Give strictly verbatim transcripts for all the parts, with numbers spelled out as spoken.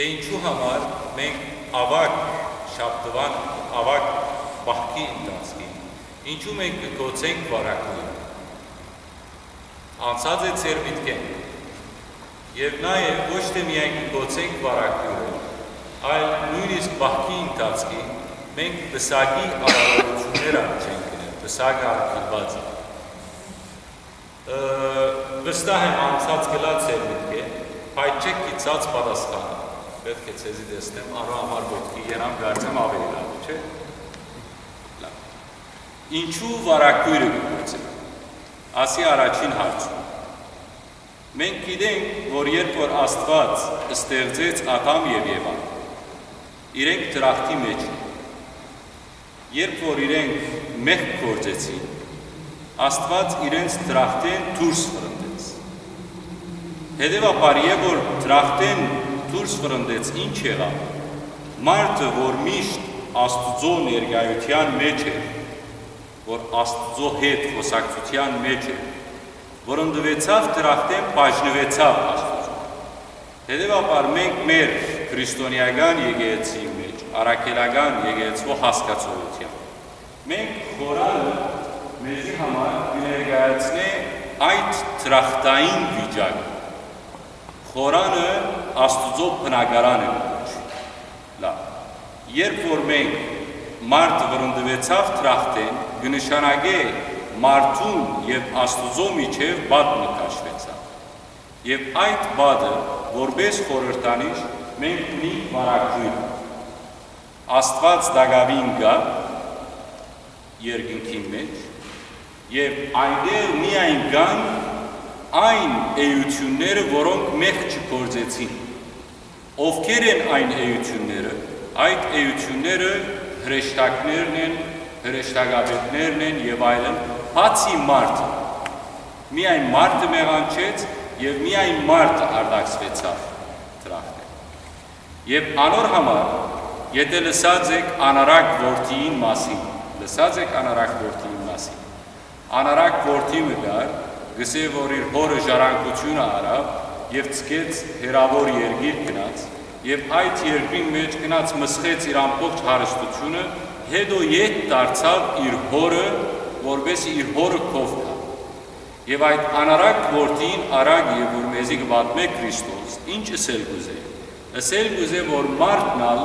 Թէ ինչու համար մենք աւագ շաբթուան, աւագ պահքի ընթացքին, ինչու մենք կը գոցենք վարագոյրը։ Անցած է ձեր միտքէն։ Եւ նաեւ ոչ թէ միայն կը գոցենք վարագոյրը, այլ նոյնիսկ պահքի ընթացքին մենք պսակի արարողութիւններ ալ չենք գնել, պսակը արգիլուած է։ Ը, վստահ եմ անցած կլա ձեր միտքէն, բայց չէք գիտցած պատասխանը։ Պէտք է ձեզի տեսնեմ, անոր համար ոտքի երամ, կարծեմ ավելի լավ է, չէ՞։ Լավ։ Ինչու վարագոյրը կը գործի։ Ասի առաջին հարցը։ Մենք գիտենք, որ երբ որ Աստուած ստեղծեց Ադամ եւ Եվան, իրենք դրախտի մեջ էին։ Երբ որ իրենք մեղք գործեցին, Աստուած իրենց դրախտէն դուրս վրընդեց։ Հետեւաբար, երբ որ դրախտէն դուրս վրընդեց, ինչ եղաւ։ Մարդը, որ միշտ Աստուծոյ ներկայութեան մեջ էր, որ Աստուծոյ հետ խօսակցութեան մեջ էր, որ ընտուեցաւ դրախտէն, բաժնուեցաւ Աստուծոյ։ Հետեւաբար մենք մեր քրիստոնեական եկեղեցիի մեջ, առաքելական եկեղեցւոյ հասկացողութեան, մենք խորանը մեզի համար կը ներկայացնէ այդ դրախտային վիճակը, խորանը Աստուծոյ բնակարանը կը կոչուի։ Լավ, երբ որ մենք մարդը վրընդուեցաւ դրախտէն, կը նշանակէ մարդուն եւ Աստուծոյ միջեւ պատ մը քաշուեցաւ։ Եւ այդ պատը, որպէս խորհրդանիշ, մենք ունենք վարագոյրը։ Աստուած տակաւին կայ երկնքին մեջ, եւ այնտեղ միայն կան այն էութիւնները, որոնք մեղք չգործեցին։ Ովքեր են այն էութիւնները։ Այդ էութիւնները հրեշտակներն են, հրեշտակապետներն են եւ այլն, բացի մարդը։ Միայն մարդը մեղանչեց եւ միայն մարդը արտաքսուեցաւ դրախտէն։ Եւ անոր համար, եթէ լսած էք անառակ որդիին մասին, լսած էք անառակ որդիին մասին, անառակ որդի մը կար, գսէ որ իր հօրը ժառանգութիւնը առաւ եւ ցկեց հեռաւոր երկիր գնաց, եւ այդ երկրին մեջ գնաց մսխեց իր ամբողջ հարստութիւնը, հետո ետ դարձաւ իր հօրը, որպէս իր հօրը քով գայ։ Եւ այդ անառակ որդին առակ է, որ մեզի կը պատմէ Քրիստոս, ինչ ըսել կ'ուզէ։ Ըսել կ'ուզէ, որ մարդն ալ,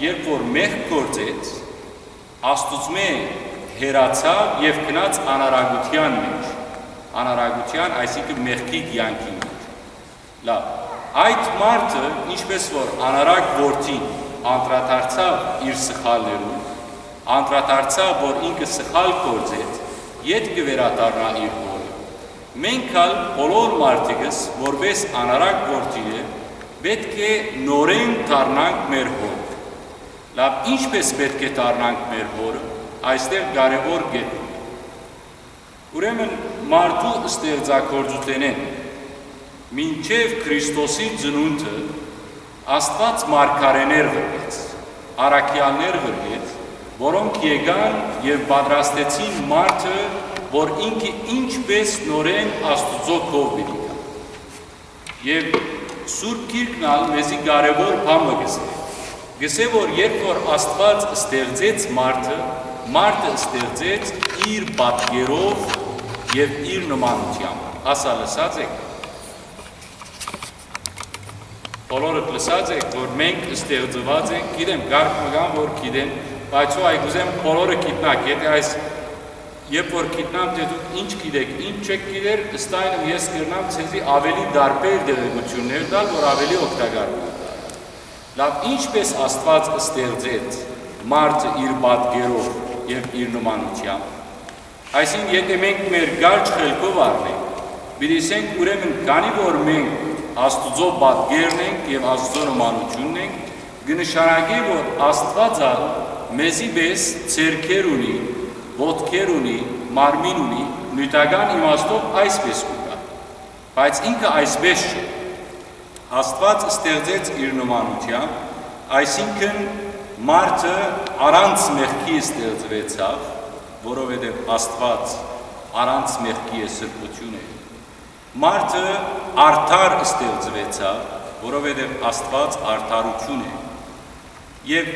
երբ որ մեղք գործեց, Աստուծմէ հեռացաւ եւ գնաց անառակութեան մեջ, անառակութեան, այսինքն մեղքի կեանքին մեջ։ Լավ, այդ մարդը, ինչպէս որ անառակ որդին անդրադարձաւ իր սխալներուն, անդրադարձաւ, որ ինքը սխալ գործեց, ետ կը վերադառնայ իր հօրը, մենք ալ բոլոր մարդիկս, որպէս անառակ որդիներ, պէտք է նորէն դառնանք մեր հօրը։ Լավ, ինչպէս պէտք է դառնանք մեր հօրը, այստեղ կարեւոր կետ մը։ Ուրեմն մարդու ստեղծագործութենէն մինչեւ Քրիստոսի ծնունդը Աստուած մարգարէներ ղրկեց, առաքեալներ ղրկեց, որոնք եկան եւ պատրաստեցին մարդը, որ ինքը ինչպէս նորէն Աստուծոյ քով պիտի գայ։ Եւ Սուրբ Գիրքն ալ մեզի կարեւոր բան մը կ'ըսէ։ Կ'ըսէ, որ երբ որ Աստուած ստեղծեց մարդը, մարդը ստեղծեց իր պատկերով եւ իր նմանությամբ։ Ասա, լսած էք։ Բոլորդ լսած էք, որ մենք ստեղծուած ենք, գիտեմ, կարգ մը կան, որ գիտեն, բայց հո այ կ'ուզեմ բոլորը գիտնաք, եթէ այս, երբ որ գիտնամ, թէ դուք ինչ գիտեք, ինչ չեք գիտեր, ըստայնմ ես կրնամ ձեզի ավելի տարբեր տեղեկութիւններ տալ, որ ավելի օգտակար մնաք։ Լավ, ինչպէս Աստուած ստեղծեց մարդը իր պատկերով եւ իր նմանությամբ, այսինքն, եթէ մենք մեր կարճ խելքով առնենք, պիտի ասենք, ուրեմն, քանի որ մենք Աստուծոյ պատկերն ենք եւ Աստուծոյ նմանութիւնն ենք, կը նշանակէ, որ Աստուած ալ մեզի պէս ձեռքեր ունի, ոտքեր ունի, մարմին ունի, նիւթական իմաստով այսպէս կու գայ։ Բայց ինքը այսպէս չէ։ Աստուած ստեղծեց իր նմանությամբ, այսինքն մարդը առանց մեղքի ստեղծուեցաւ, որովհետեւ Աստուած առանց մեղքի է, սրբութիւն է։ Մարդը արդար ստեղծուեցաւ, որովհետեւ Աստուած արդարութիւն է։ Եւ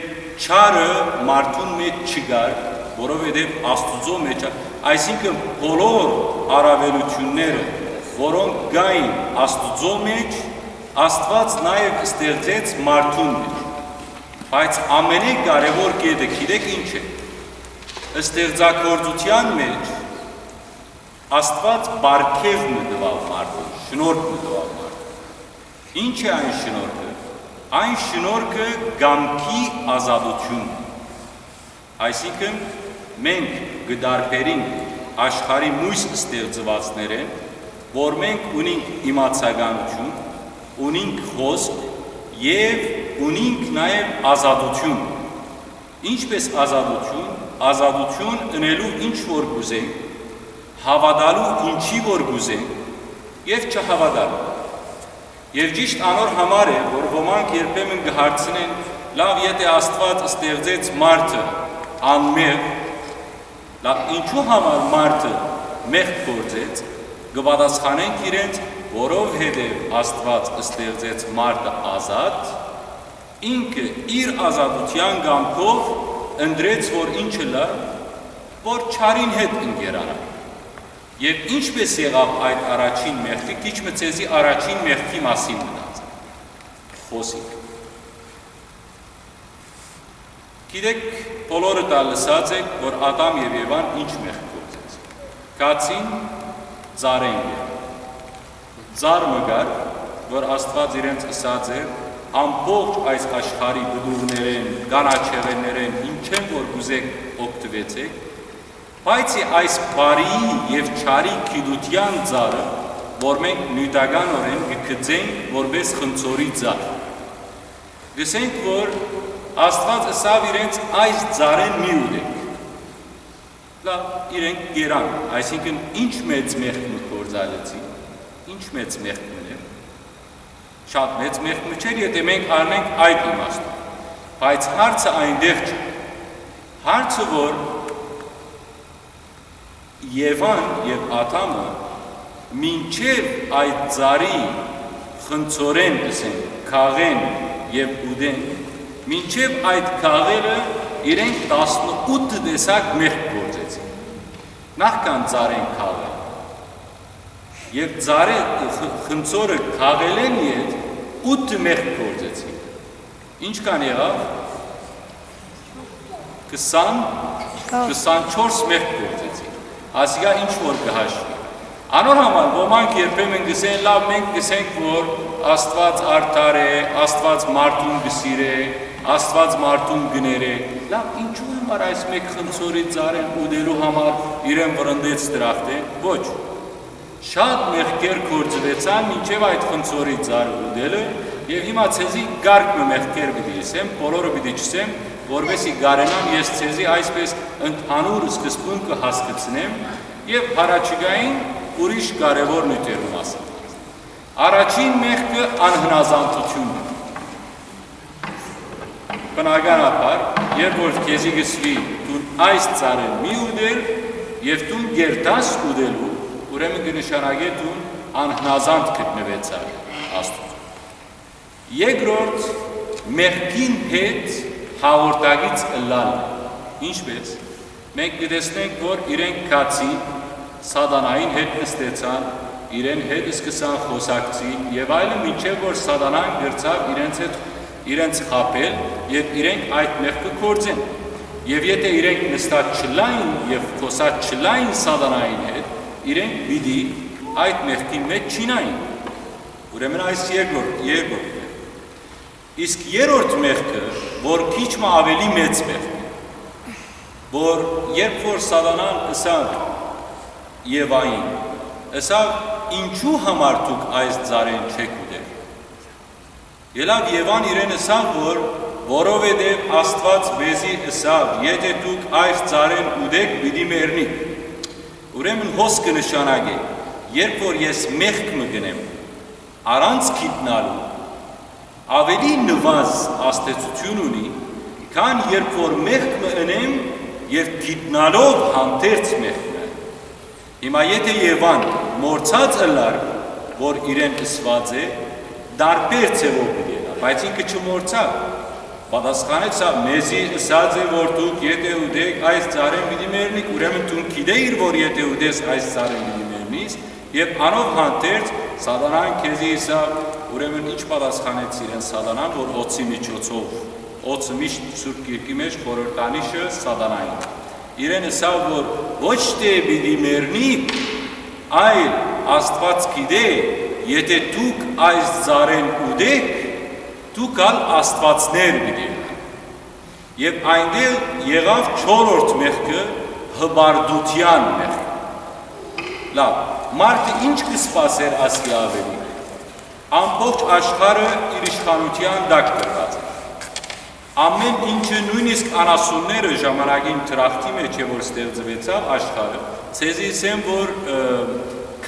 չարը մարդուն մէջ չկար, որովհետեւ Աստուծոյ մէջ, այսինքն՝ բոլոր առաւելութիւնները, որոնք կային Աստուծոյ մէջ, Աստուած նաեւ ստեղծեց մարդուն մէջ։ Բայց ամենէ կարեւոր կետը գիտեք ի՞նչ է։ Ստեղծագործութեան մէջ Աստուած պարգեւ մը տուաւ մարդուն, շնորհք մը տուաւ մարդուն։ Ի՞նչ է այն շնորհքը։ Այն շնորհքը կամքի ազատութիւնն է։ Այսինքն՝ մենք կը տարբերինք աշխարհի միւս ստեղծուածներէն, որ մենք ունինք իմացականութիւն, ունինք խօսք եւ ունինք նաեւ ազատութիւն։ Ինչպէս ազատութիւն։ Ազատութիւն ընելու ինչ որ կ'ուզենք, հաւատալու ինչի որ կ'ուզենք եւ չհաւատալու։ Եւ ճիշդ անոր համար է, որ ոմանք երբեմն կը հարցնեն. «Լաւ, եթէ Աստուած ստեղծեց մարդը անմեղ, լաւ, ինչու համար մարդը մեղք գործեց»։ Կը պատասխանենք իրենց. «Որովհետեւ Աստուած ստեղծեց մարդը ազատ, ինքը իր ազատութեան կամքով ընտրեց, որ ինչ ըլլայ, որ չարին հետ ընկերանայ»։ Եւ ինչպէս եղաւ այդ առաջին մեղքը, քիչ մը ձեզի առաջին մեղքի մասին մտածենք, խօսինք։ Գիտեք, բոլորդ ալ լսած էք, որ Ատամ եւ Եվան ինչ մեղք գործեցին։ Գացին ծառէն ետքը։ Ծառ մը կար, որ Աստուած իրենց ըսած էր. «Ամբողջ այս աշխարհի պտուղներէն, կանաչեղէներէն, ինչէն որ կ'ուզէք, օգտուեցէք, բայց այս բարիի եւ չարի գիտութեան ծառը, որ մենք նիւթականօրէն կը գծենք որպէս խնձորի ծառ, կ'ըսենք, որ Աստուած ըսաւ իրենց. "Այս ծառէն մի ուտէք"։ Լաւ, իրենք կերան, այսինքն՝ ինչ մեծ մեղք մը գործածեցին, ինչ մեծ մեղք մը էր։ Շատ մեծ մեղք մը չէր, եթէ մենք առնենք այդ իմաստով։ Բայց հարցը այնտեղ չէ։ Հարցը, որ Եվան եւ Ադամը մինչեւ այդ ծառի խնձորէն, ըսեն, քաղեն եւ ուտեն, մինչեւ այդ քաղելը իրենք տասնութ տեսակ մեղք գործեցին, նախքան ծառէն քաղել։ Եւ ծառէ խ-, խնձորը քաղելէն յետ ութ մեղք գործեցին։ Ինչքան եղաւ։ Քսան, քսանչորս մեղք գործեցին։ Ասիկա ինչ որ կը հաշուի։ Անոր համար ոմանք երբեմն կ'ըսեն. "Լաւ, մենք կ'ըսենք, որ Աստուած արդար է, Աստուած մարդուն կը սիրէ, Աստուած մարդուն կը ներէ"։ Լաւ, ինչու համար այս մէկ խնձորի ծառէն ուտելու համար իրեն վրընդեց դրախտը։ Ոչ։ Շատ մեղքեր գործուեցան մինչեւ այդ խնձորի ծառը ուտելը, եւ հիմա ձեզի կարգ մը մեղքեր պիտի ըսեմ, բոլորը պիտի չըսեմ, որպեսզի կարենամ ես ձեզի այսպես ընդհանուր սկզբունքը հասկցնեմ եւ յառաջիկային ուրիշ կարեւոր նիւթերու մասին։ Առաջին մեղքը անհնազանդութիւնն է։ Բնականաբար, երբ որ քեզի կ'ըսուի. "Դուն այս ծառէն մի ուտել", եւ դուն կ'երթաս ուտելու, ուրեմն կը նշանակէ դուն անհնազանդ գտնուեցար Աստուծոյ։ Երկրորդ, մեղքին հետ հաղորդակից ըլլալ։ Ինչպէս։ Մենք կը տեսնենք, որ իրենք գացին, սատանային հետ նստեցան, իրեն հետ սկսան խօսակցիլ եւ այլն, մինչեւ որ սատանան կրցաւ իրենց հետ, իրենց խաբել, եւ իրենք այդ մեղքը գործեն։ Եւ եթէ իրենք նստած չլային եւ խօսած չլային սատանային հետ, իրենք պիտի այդ մեղքին մէջ չիյնային։ Ուրեմն այս երկրորդ, երկրորդ մեղք։ Իսկ երրորդ մեղքը, որ քիչ մը ավելի մեծ մեղք է, որ երբ որ սատանան ըսաւ Եվային, ըսաւ. "Ինչու համար դուք այս ծառէն չէք ուտեր"։ Ելաւ Եվան իրեն ըսաւ, որ որովհետեւ Աստուած մեզի ըսաւ. "Եթէ դուք այս ծառէն ուտէք, պիտի մեռնիք"։ Ուրեմն հոս կը նշանակէ, երբ որ ես մեղք մը կ'ընեմ, առանց գիտնալու, ավելի նուազ ազդեցութիւն ունի, քան երբ որ մեղք մը ընեմ եւ գիտնալով հանդերձ մեղք մը։ Հիմա եթէ Եվան մոռցած ըլլար, որ իրեն ըսուած է, տարբեր ձեւով պիտի ըլլայ, բայց ինքը չմոռցաւ։ Պատասխանեց, սա մեզի ըսած է, որ դուք եթէ ուտեք, այս ծառէն պիտի մեռնիք, ուրեմն դուն գիտէիր, որ եթէ ուտես, այս ծառէն պիտի մեռնիս, եւ անով հանդերձ սատանան քեզի ըսաւ, ուրեմն ի՞նչ պատասխանեց իրեն սատանան, որ օծի միջոցով, օծը միշտ Սուրբ Գիրքի մեջ խորհրդանիշը սատանային։ Իրեն ըսաւ, որ ոչ թէ պիտի մեռնիք, այլ Աստուած գիտէ, եթէ դուք այս ծառէն ուտէք, դուք ալ աստուածներ պիտի ըլլաք։ Եւ այնտեղ եղաւ չորրորդ մեղքը, հպարտության մեղքը։ Լավ, մարդը ի՞նչ կը սպասէր ասկի աւելի։ Ամբողջ աշխարհը իր իշխանութեան տակ դրուած է։ Ամէն ինչը, նոյնիսկ անասունները, ժամանակին դրախտի մէջ է, որ ստեղծուեցաւ աշխարհը, ձեզի ըսեմ, որ, ը,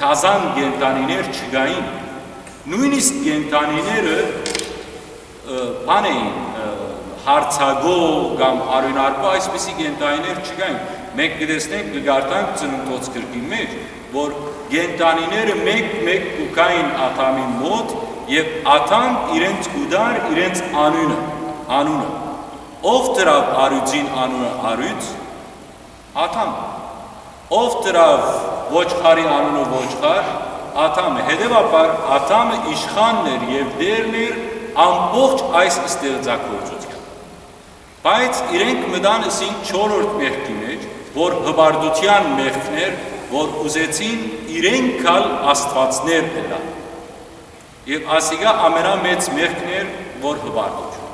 գազան կենդանիներ չկային։ Նոյնիսկ կենդանիները, ը, բան էին, ը, հարցակող կամ արիւնարբու, այսպիսի կենդանիներ չկային։ Մենք կը տեսնենք, կը կարդանք Ծննդոց գրքին մէջ, որ կենդանիները մէկ-մէկ կու գային Ադամին մօտ եւ Ադամ իրենց կու տար իրենց անունը, անունը։ Ո՞վ դրաւ արիւծին անունը արիւծ։ Ադամ։ Ո՞վ դրաւ ոչխարի անունը ոչխար։ Ադամը։ Հետեւաբար Ադամը իշխանն էր եւ տէրն էր ամբողջ այս ստեղծագործութեան։ Բայց իրենք մտան, ըսինք, չորրորդ մեղքի մէջ, որ հպարտության մեղքն էր, որ ուզեցին իրենք ալ աստուածներ ըլլալ։ Եւ ասիկա ամենամեծ մեղքն էր, որ հպարտություն։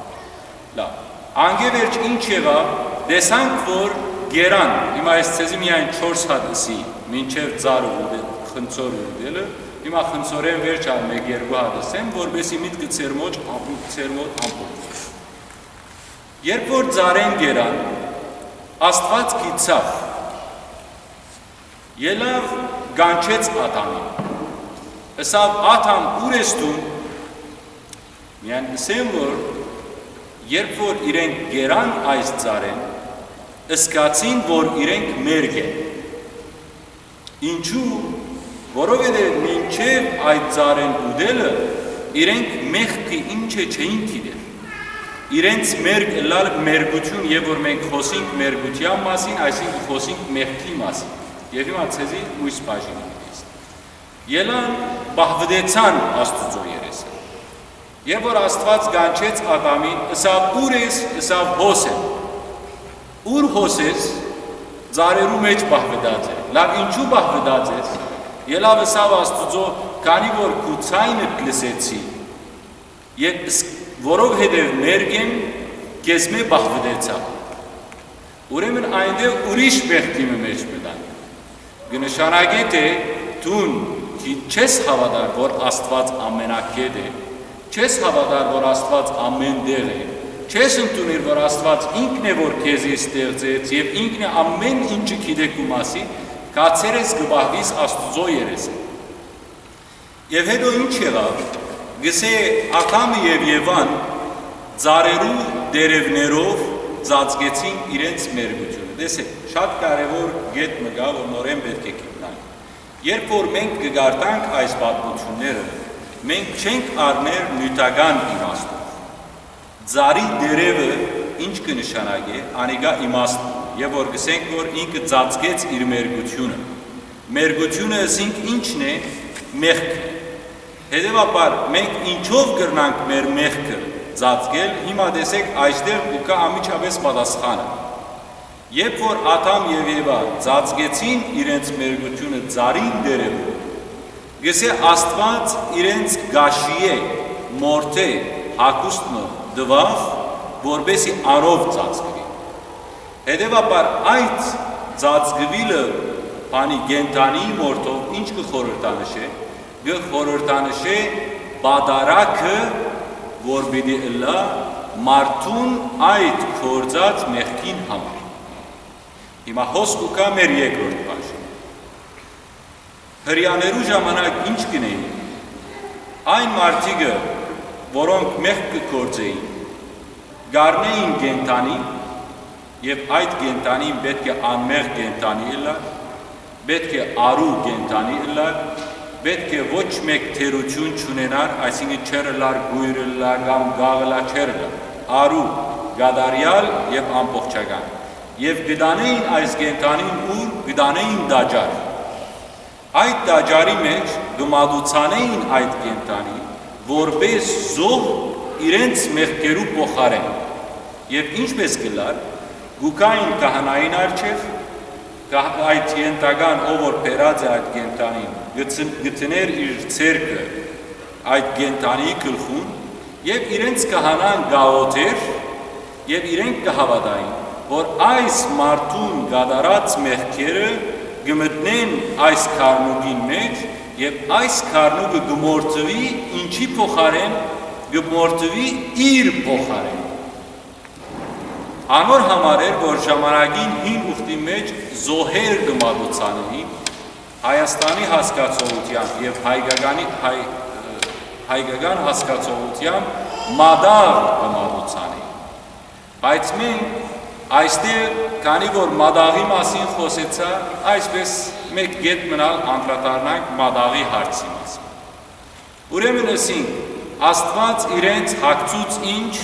Լավ, անկէ վերջ ի՞նչ եղաւ, տեսանք, որ կերան, հիմա ես ձեզի միայն չորս հատ ըսի, մինչեւ ծառը ուտել, խնձորը ուտելը, հիմա խնձորէն վերջ ալ մէկ երկու հատ ըսեմ, որպեսզի միտքը ձեր մոտ, ձեր մոտ ամբողջ։ Երբ որ ծառէն կերան, Աստուած գիտցաւ, ելաւ, կանչեց Ադամին։ Ըսաւ. «Ադամ, ո՞ւր ես դուն»։ Միայն ըսեմ, որ երբ որ իրենք կերան այս ծառէն, զգացին, որ իրենք մերկ են։ Ինչու՞։ Որովհետեւ մինչեւ այդ ծառէն ուտելը իրենք մեղքը ինչ է չէին գիտեր։ Իրենց մերկ ըլլալ մերկություն, եւ որ մենք խօսինք մերկության մասին, այսինքն խօսինք մեղքի մասին։ Եւ հիմա ձեզի ուրիշ բաժինը կտեսնեմ։ Ելան, պահպանեցան Աստուծոյ երեսը։ Երբ որ Աստուած կանչեց Ադամին, ըսաւ. «Ո՞ւր ես»։ Ըսաւ. «Հոս եմ»։ «Ո՞ւր հոս ես»։ «Ծառերու մէջ պահպանած է»։ «Լավ, ինչու պահպանած ես»։ Ելաւ, ըսաւ Աստուծոյ. «Քանի որ քու ձայնդ լսեցի, եւ ս-, որովհետեւ մերկ եմ, քեզմէ պահպանեցայ»։ Ուրեմն այնտեղ ուրիշ մեղքի մը մէջ մտան։ Կը նշանակէ թէ դուն չի, չես հաւատար, որ Աստուած ամենակետ է, չես հաւատար, որ Աստուած ամեն տեղ է, չես ընդունիր, որ Աստուած ինքն է, որ քեզի ստեղծեց եւ ինքն է ամեն ինչը գիտէ քու մասին, գացեր ես կը պահուիս Աստուծոյ երեսը։ Եւ հետո ի՞նչ եղաւ։ Գսէ, Ադամը եւ Եվան ծառերու տերեւներով ծածկեցին իրենց մերկությունը։ Տեսէք, շատ կարեւոր կետ մը կայ, որ նորէն պէտք է գիտնանք։ Երբ որ մենք կը կարդանք այս պատմութիւնները, մենք չենք առներ նիւթական իմաստով։ Ծառի տերեւը ի՞նչ կը նշանակէ, անիկա իմաստն է, եւ որ գսենք, որ ինքը ծածկեց իր մերկությունը։ Մերկությունը, ըսինք, ի՞նչն է, մեղքը։ Հետեւաբար, մենք ինչո՞վ կրնանք մեր մեղքը ծածկել, հիմա տեսէք, այստեղ կու գայ անմիջապէս պատասխանը։ Երբ որ Ադամ եւ Եվա ծածկեցին իրենց մերկությունը ծառին տերեւով, գսէ, Աստուած իրենց կաշիէ, մորթէ, հագուստ մը տուաւ, որպէսզի անով ծածկուին։ Հետեւաբար, այդ ծածկուիլը բանի կենդանիի մորթով ի՞նչ կը խորհրդանշէ։ Կը խորհրդանշէ պատարագը, որ պիտի ըլլայ մարդուն այդ գործած մեղքին համար։ Հիմա հոս կու գայ մեր երկրորդ բաժինը։ Հրեաներու ժամանակ ի՞նչ կ'ընէին։ Այն մարդիկը, որոնք մեղք կը գործէին, կ'առնէին կենդանի եւ այդ կենդանին պէտք է անմեղ կենդանի ըլլար, պէտք է արու կենդանի ըլլար, Պէտք է ոչ մէկ թերութիւն չունենար, այսինքն՝ չէր ըլլար, կոյր ըլլայ կամ կաղ ըլլայ, չէր ըլլայ, առու, կատարեալ եւ ամբողջական։ Եւ կը տանէին այս կենդանին, ուր կը տանէին տաճար։ Այդ տաճարի մէջ կը մատուցանէին այդ կենդանին, որպէս զոհ, իրենց մեղքերու փոխարէն։ Եւ ինչպէս կ'ըլլար, կու գային քահանային առջեւ, կա-, այդ յենտական, ով որ բերած է այդ կենդանին, կը ցն-, կը դնէր իր ձեռքը այդ կենդանիի գլխուն, եւ իրենց քահանան կ'աղօթէր, եւ իրենք կը հաւատային, որ այս մարդուն կատարած մեղքերը կը մտնեն այս գառնուկին մէջ, եւ այս գառնուկը կը մորթուի ինչի փոխարէն, կը մորթուի իր փոխարէն։ Անոր համար էր, որ ժամանակին հին ուխտի մէջ զոհեր կը մատուցանէին Հայաստանի հասկացողութեամբ եւ հայկականի, հայ-, հայկական հասկացողութեամբ մատաղ կը մատուցանէին։ Բայց մենք այստեղ, քանի որ մատաղի մասին խօսեցայ, այսպէս մէկ կետ մնալ անդրադառնանք մատաղի հարցի մասին։ Ուրեմն ըսինք, Աստուած իրենց հագցուց ինչ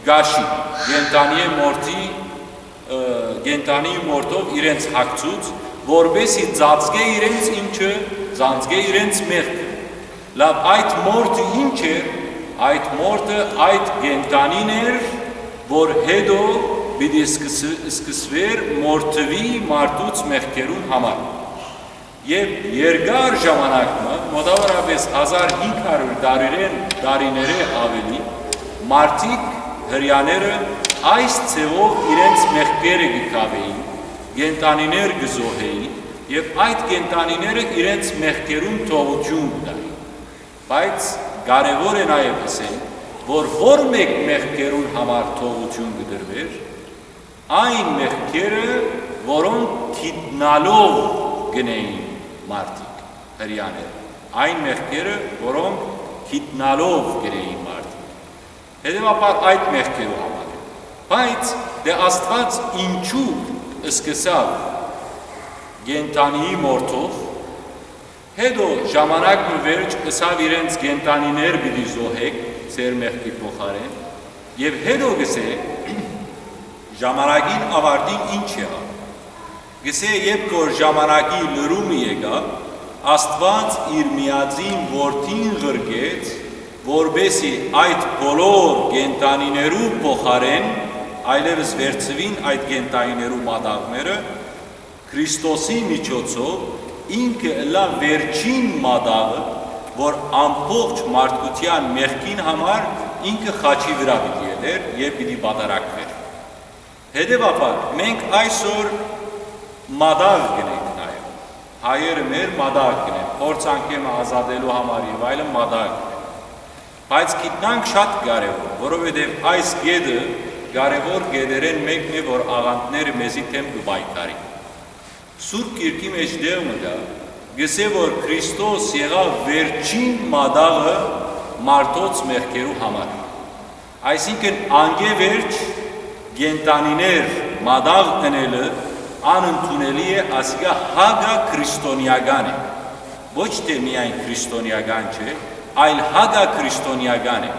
կաշի, կենդանիի մորթի, ը, կենդանիի մորթով իրենց հագցուց, որպէսի ծածկէ իրենց ինչը, ծածկէ իրենց մեղքը։ Լաւ, այդ մորթը ինչ է, այդ մորթը այդ կենդանին էր, որ հետո պիտի սկս-, սկսուէր մորթուի մարդուց մեղքերուն համար։ Եւ երկար ժամանակ մը, մօտաւորապէս հազար հինգ հարիւր տարիներէն, տարիներէ աւելի, մարդիկ, հրեաները այս ձեւով իրենց մեղքերը կը կաւէին, կենդանիներ կը զոհէին եւ այդ կենդանիները իրենց մեղքերուն թողութիւն կը տային։ Բայց կարեւոր է նաեւ ըսել, որ որ մէկ մեղքերուն համար թողութիւն կը տրուէր, այն մեղքերը, որոնք գիտնալով կ'ընէին մարդիկ, հրեաները, այն մեղքերը, որոնք գիտնալով կ'ընէին մարդիկ։ Հետեւաբար այդ մեղքերու համար է։ Բայց դե Աստուած ինչու սկսաւ կենդանիի մորթով, հետո ժամանակ մը վերջ ըսաւ իրենց. «Կենդանիներ պիտի զոհէք ձեր մեղքի փոխարէն»։ Եւ հետո գսէ, ժամանակին աւարտին ինչ եղաւ։ Գսէ, երբ որ ժամանակի լրումը եկաւ, Աստուած իր միածին որդին ղրկեց, որպէսի այդ բոլոր կենդանիներու փոխարէն այլեւս վերցուին այդ կենդանիներու մատաղները, Քրիստոսի միջոցով ինքը ըլլայ վերջին մատաղը, որ ամբողջ մարդկութեան մեղքին համար ինքը խաչի վրայ պիտի ելէր եւ պիտի պատարագուէր։ Հետեւաբար, մենք այսօր մատաղ կ'ընենք նաեւ։ Հայերը մեր մատաղ կ'ընեն, փորձանքէ մը ազատելու համար եւ այլն մատաղ կ'ընեն։ Բայց գիտնանք շատ կարեւոր, որովհետեւ այս կետը կարեւոր կետերէն մէկն է, որ աղանդները մեզի դէմ կը պայքարին։ Սուրբ Գիրքի մէջ տեղ մը կայ, գսէ, որ Քրիստոս եղաւ վերջին մատաղը մարդոց մեղքերու համար։ Այսինքն, անկէ վերջ կենդանիներ մատաղ ընելը անընդունելի է, ասիկա հակաքրիստոնեական է։ Ոչ թէ միայն քրիստոնեական չէ, այլ հակաքրիստոնեական է,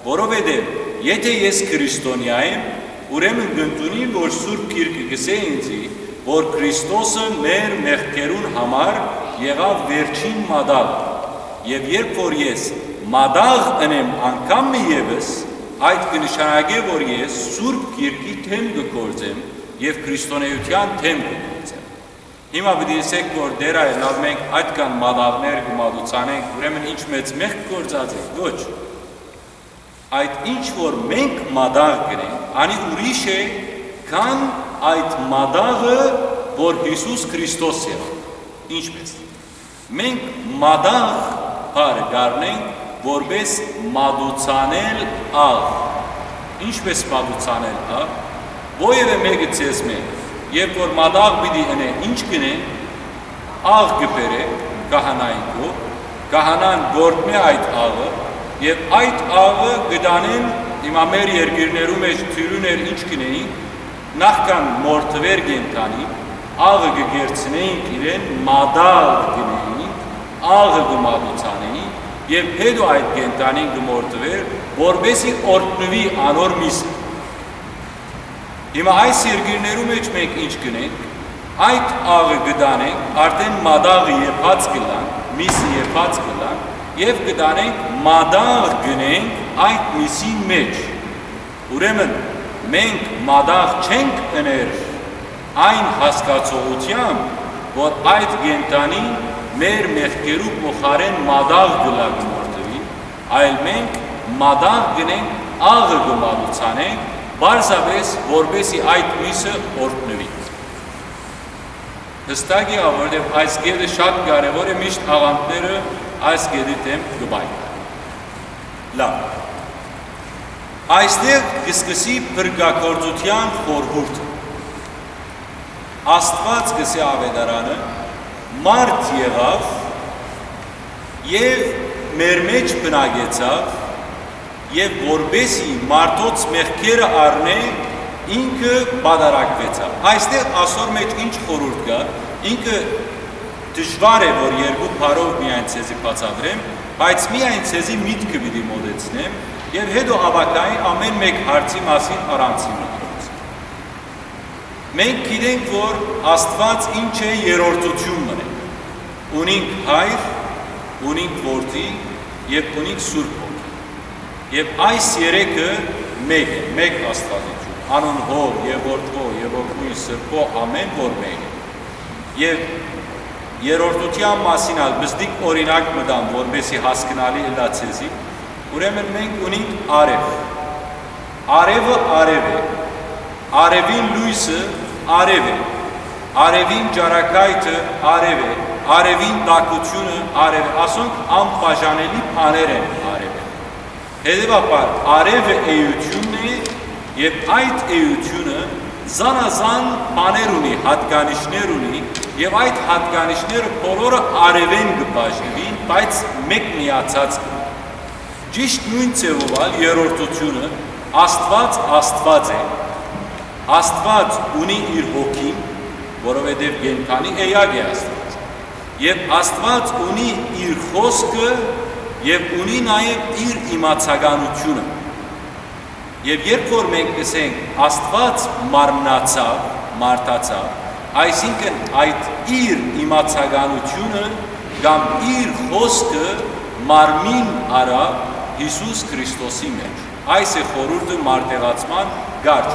որովհետեւ եթե ես քրիստոնեայ եմ, ուրեմն կ'ընդունիմ, որ Սուրբ Գիրքը գսէ ինձի, որ Քրիստոսը մեր մեղքերուն համար եղաւ վերջին մատաղ, եւ երբ որ ես մատաղ ընեմ անգամ մը եւս, այդ կը նշանակէ, որ ես Սուրբ Գիրքի դէմ կը գործեմ եւ քրիստոնէութեան դէմ կը գործեմ։ Հիմա պիտի ըսէք, որ դեր այ լաւ, մենք այդքան մատաղներ կը մատուցանենք, ուրեմն ինչ մեծ մեղք գործած ենք, ոչ։ Այդ ինչ որ մենք մատաղ կ'ընենք, անի ուրիշ է, քան այդ մատաղը, որ Յիսուս Քրիստոս եղաւ։ Ինչպէս։ Մենք մատաղ բառը կ'առնենք որպէս մատուցանել աղ։ Ինչպէս մատուցանել աղ։ Որեւէ մէկը ձեզմէ, երբ որ մատաղ պիտի ընէ, ինչ կ'ընէ, աղ կը բերէ քահանային քով, քահանան կ'օրհնէ այդ աղը, եւ այդ աղը կը տանեն, հիմա մեր երկիրներու մէջ թիւրիներ ինչ կ'ընէին, նախքան մորթուէր կենդանին, աղը կը կերցնէին իրեն, մատաղ կ'ընէին, աղը կը մատուցանէին եւ հետո այդ կենդանին կը մորթուէր, որպէսզի օրհնուի անոր միսը։ Հիմա այս երկիրներու մէջ մենք ինչ կ'ընենք, այդ աղը կը տանենք, արդէն մատաղը եփած կ'ըլլանք, միսը եփած կ'ըլլանք, եւ կը տանենք, մատաղ կ'ընենք այդ միսին մէջ։ Ուրեմն մենք մատաղ չենք ըներ այն հասկացողութեամբ, որ այդ կենդանին մեր մեղքերու փոխարէն մատաղ կ'ըլլայ, կը մորթուի, այլ մենք մատաղ կ'ընենք, աղը կը մատուցանենք, պարզապէս որպէսզի այդ միսը օրհնուի։ Յստակ է, որովհետեւ այս կետը շատ կարեւոր է, միշտ աղանդները այս կետի դէմ կը պայքարեն։ Լավ։ Այստեղ կը սկսի փրկագործութեան խորհուրդը։ Աստուած, կ'ըսէ Աւետարանը, մարդ եղաւ եւ մեր մէջ բնակեցաւ, եւ որպէսզի մարդոց մեղքերը առնէ, ինքը պատարագուեցաւ։ Այստեղ ասոր մէջ ինչ խորհուրդ կայ, ինքը դժուար է, որ երկու բառով միայն ձեզի բացատրեմ, բայց միայն ձեզի միտքը պիտի մոտեցնեմ, եւ հետո ապագային ամէն մէկ հարցի մասին առանձին մտորեցնեմ։ Մենք գիտենք, որ Աստուած ինչ է երրորդութիւն մըն է։ Ունինք Հայր, ունինք Որդի եւ ունինք Սուրբ Հոգի։ Եւ այս երեքը մէկ է, մէկ Աստուածութիւն, անուն Հօր եւ Որդւոյ եւ Հոգիին Սրբոյ, ամէն որ մէկ է։ Եւ երրորդութեան մասին ալ պզտիկ օրինակ մը տամ, որպէսզի հասկնալի ըլլայ ձեզի, ուրեմն մենք ունինք արեւ։ Արեւը արեւ է, արեւին լոյսը արեւ է, արեւին ճառագայթը արեւ է, արեւին տաքութիւնը արեւ է, ասոնք անբաժանելի բաներ են արեւը։ Հետեւաբար արեւը էութիւնն է եւ այդ էութիւնը զանազան բաներ ունի, յատկանիշներ ունի եւ այդ յատկանիշները բոլորը արեւէն կը բաժնուին, բայց մէկ միացած կը մնայ։ Ճիշդ նոյն ձեւով ալ երրորդութիւնը, Աստուած Աստուած է, Աստուած ունի իր հոգին, որովհետեւ կենդանի էակ է Աստուած, եւ Աստուած ունի իր խօսքը եւ ունի նաեւ իր իմացականութիւնը։ Եւ երբ որ մենք կ'ըսենք Աստուած մարմնացաւ, մարդացաւ, այսինքն այդ իր իմացականութիւնը կամ իր խօսքը մարմին առաւ Յիսուս Քրիստոսի մէջ։ Այս է խորհուրդը մարտեղացման կարճ։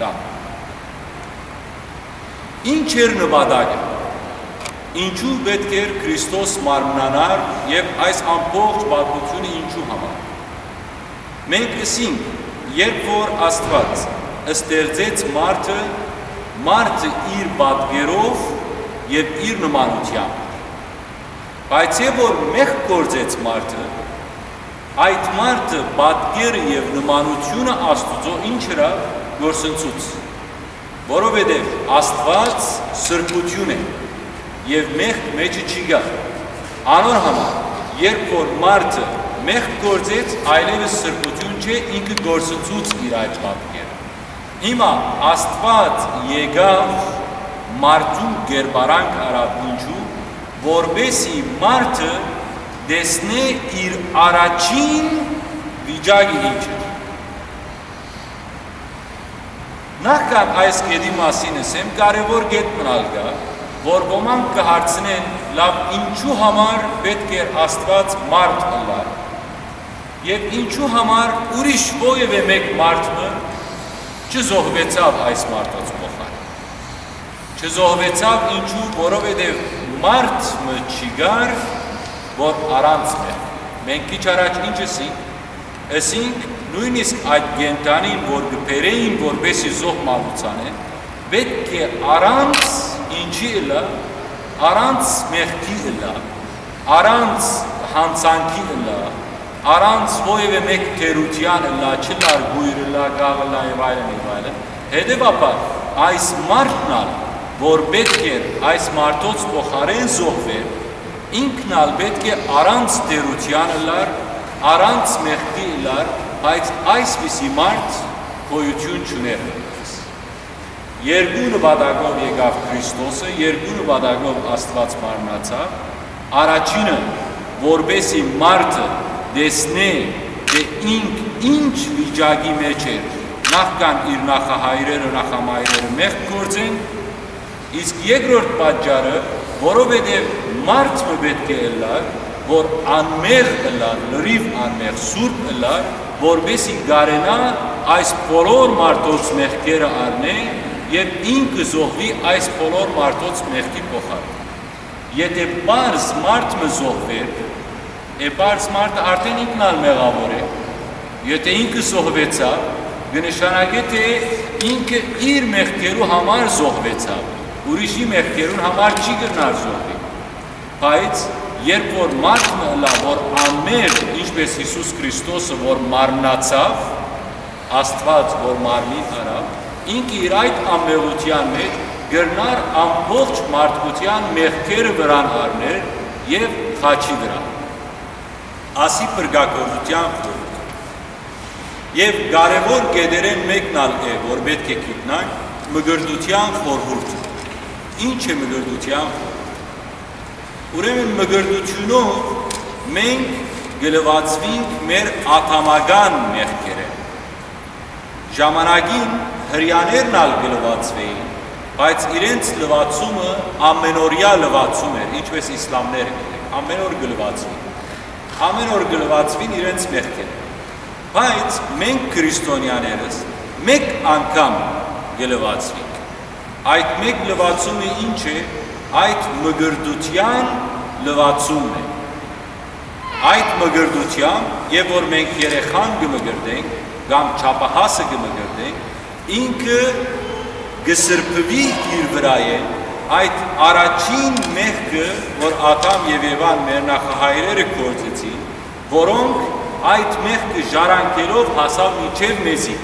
Լավ։ Ինչ էր նպատակը։ Ինչու պէտք էր Քրիստոս մարմնանար եւ այս ամբողջ պատմութիւնը ինչու համար։ Մենք ըսինք, երբ որ Աստուած ստեղծեց մարդը, մարդը իր պատկերով եւ իր նմանութեամբ։ Բայց երբ որ մեղք գործեց մարդը, այդ մարդը պատկերը եւ նմանութիւնը Աստուծոյ ինչ ըրաւ, կորսնցուց, որովհետեւ Աստուած սրբութիւն է եւ մեղք մեջը չի գա։ Անոր համար, երբ որ մարդը մեղք գործեց, այլեւս սրբութիւն չէ, ինքը կորսնցուց իր այդ պատկերը։ Հիմա Աստուած եկաւ, մարդու կերպարանք առաւ, ինչու, որպէսզի մարդը տեսնէ իր առաջին վիճակը ինչ էր։ Նախքան այս կետի մասին ըսեմ, կարեւոր կետ մը ալ կայ, որ ոմանք կը հարցնեն, լավ, ինչու համար պէտք էր Աստուած մարդ ըլլար, եւ ինչու համար ուրիշ որեւէ մէկ մարդ մը չզոհուեցաւ այս մարդոց փոխարէն։ Չզոհուեցաւ, ինչու, որովհետեւ մարդ մը չի գար, որ առանց մեղք։ Մենք քիչ առաջ ինչ ըսինք, ըսինք, նոյնիսկ այդ կենդանին, որ կը բերէին, որպէսզի զոհ մատուցանեն, պէտք է առանց ինչի ըլլայ, առանց մեղքի ըլլայ, առանց յանցանքի ըլլայ, առանց որեւէ մէկ թերութեան ըլլայ, չըլլար կոյր ըլլայ, կաղ ըլլայ եւ այլն եւ այլն։ Հետեւաբար, այս մարդն ալ, որ պէտք էր այս մարդոց փոխարէն զոհուէր, ինքն ալ պէտք է առանց թերութեան ըլլար, առանց մեղքի ըլլար, բայց այսպիսի մարդ գոյութիւն չունէր։ Երկու նպատակով եկաւ Քրիստոսը, երկու նպատակով Աստուած մարմնացաւ, Առաջինը, որպէսզի մարդը տեսնէ, թէ ինք ինչ վիճակի մէջ էր, նախքան իր նախահայրերը, նախամայրերը մեղք գործեն, իսկ երկրորդ պատճառը, որովհետեւ մարդ մը պէտք է ըլլար, որ անմեղ ըլլար, լրիվ անմեղ, սուրբ ըլլար, որպէսզի կարենայ այս բոլոր մարդոց մեղքերը առնէ եւ ինքը զոհուի այս բոլոր մարդոց մեղքի փոխարէն։ Եթէ պարզ մարդ մը զոհուէր, է պարզ մարդը արդէն ինքն ալ մեղաւոր է։ Եթէ ինքը զոհուեցաւ, կը նշանակէ թէ ինքը իր մեղքերու համար զոհուեցաւ, ուրիշի մեղքերուն համար չի կրնար զոհուի։ Բայց երբ որ մարդ մը ըլլայ, որ անմեղ, ինչպէս Յիսուս Քրիստոսը, որ մարմնացաւ, Աստուած, որ մարմին առաւ, ինքը իր այդ անմեղութեան մէջ կրնար ամբողջ մարդկութեան մեղքերը վրան առնել եւ խաչի վրայ։ Ասի փրկագործութեան խորհուրդ։ Եւ կարեւոր կետերէն մէկն ալ է, որ պէտք է գիտնանք, մկրտութեան խորհուրդը։ Ի՞նչ է մկրտութեան խորհուրդը։ Ուրեմն մկրտութիւնով մենք կը լուացուինք մեր ատամական մեղքերէն։ Ժամանակին հրեաներն ալ կը լուացուէին, բայց իրենց լուացումը ամենօրեայ լուացում էր, ինչպէս իսլամները կ'երեն, ամեն օր կը լուացուին։ Ամեն օր կը լուացուին իրենց մեղքերէն։ Բայց մենք քրիստոնեաներս մէկ անգամ կը լուացուինք։ Այդ մէկ լուացումը ի՞նչ է, այդ մկրտութեան լուացումն է։ Այդ մկրտութեան, եւ որ մենք երեխան կը մկրտենք, կամ չափահասը կը մկրտենք, ինքը կը սրբուի իր վրայէն այդ առաջին մեղքը, որ Ադամ եւ Եվան մեր նախահայրերը գործեցին, որոնք այդ մեղքը ժառանգելով հասաւ մինչեւ մեզի։